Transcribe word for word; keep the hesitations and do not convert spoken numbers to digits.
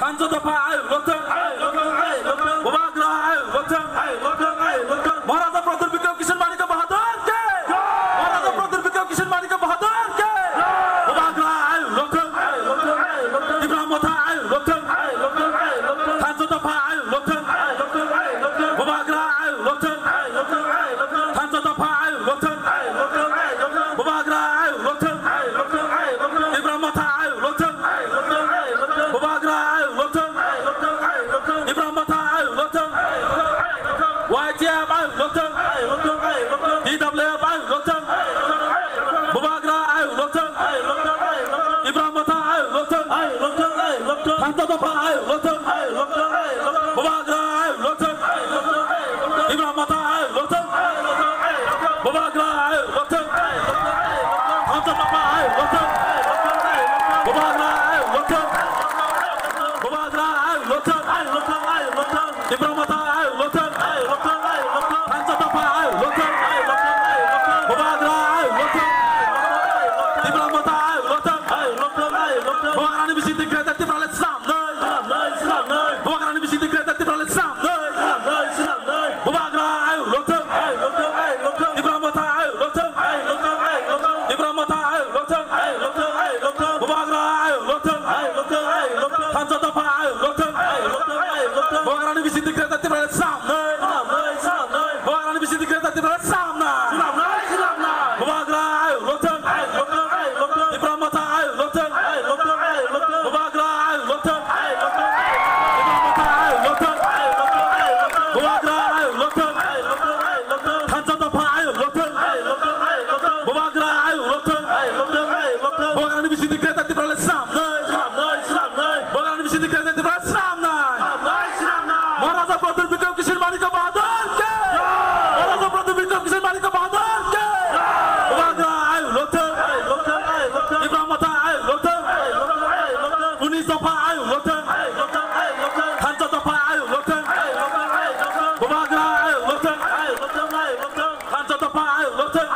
Thansa dopha ayuk lokthwng. Bubagra ayuk lokthwng. Maharaja Pradyut Bikrama Kishore Manikya Bahadur ki. Maharaja Pradyut Bikrama Kishore Manikya Bahadur ki. Bubagra ayuk lokthwng. Tipra Motha ayuk lokthwng. Thansa dopha ayuk lokthwng. Bubagra ayuk lokthwng. Thansa dopha ayuk lokthwng. Bubagra ayuk lokthwng. Tipra Motha ayuk lokthwng. Bubagra ayuk lokthwng. Tipra Motha ayuk lokthwng. Y T F ayuk lokthwng. T W F ayuk lokthwng. Bubagra ayuk lokthwng. Tipra Motha ayuk lokthwng. Thansa dopha ayuk lokthwng. Bubagra ayuk lokthwng. Tipra Motha ayuk lokthwng. Bubagra ayuk lokthwng. Thansa dopha ayuk lokthwng. Bubagra ayuk lokthwng. Bubagra ayuk lokthwng. Tipra Motha ayuk lokthwng. Thansa dopha ayuk lokthwng. Bubagra ayuk lokthwng. Tipra Motha ayuk lokthwng. Bubagrani bising di Greater Tipraland swnamnai. Bubagrani bising di Greater Tipraland swnamnai. Bubagra ayuk lokthwng. Tipra Motha ayuk lokthwng. Tipra Motha ayuk lokthwng. Bubagra ayuk lokthwng. Thansa dopha ayuk lokthwng. Bubagrani bising di Greater Tipraland swnamnai. Bubagrani bising di Greater Tipraland swnamnai. Bubagra ayuk lokthwng. Tipra Motha ayuk lokthwng. Bubagra ayuk lokthwng. Tipra Motha ayuk lokthwng. Bubagra ayuk lokthwng. Thansa dopha ayuk lokthwng. Bubagra ayuk lokthwng. Bubagrani bising di Greater Tipraland swnamnai. Bubagrani bising di Greater Tipraland swnamnai. Maharaja Pradyut Bikrama Kishore Manikya Bahadur ki. Maharaja Pradyut Bikrama Kishore Manikya Bahadur ki. Bubagra ayuk lokthwng. Tipra Motha ayuk lokthwng. Unis dopha ayuk lokthwng. Thansa dopha ayuk lokthwng. Bubagra ayuk lokthwng. Thansa dopha ayuk lokthwng.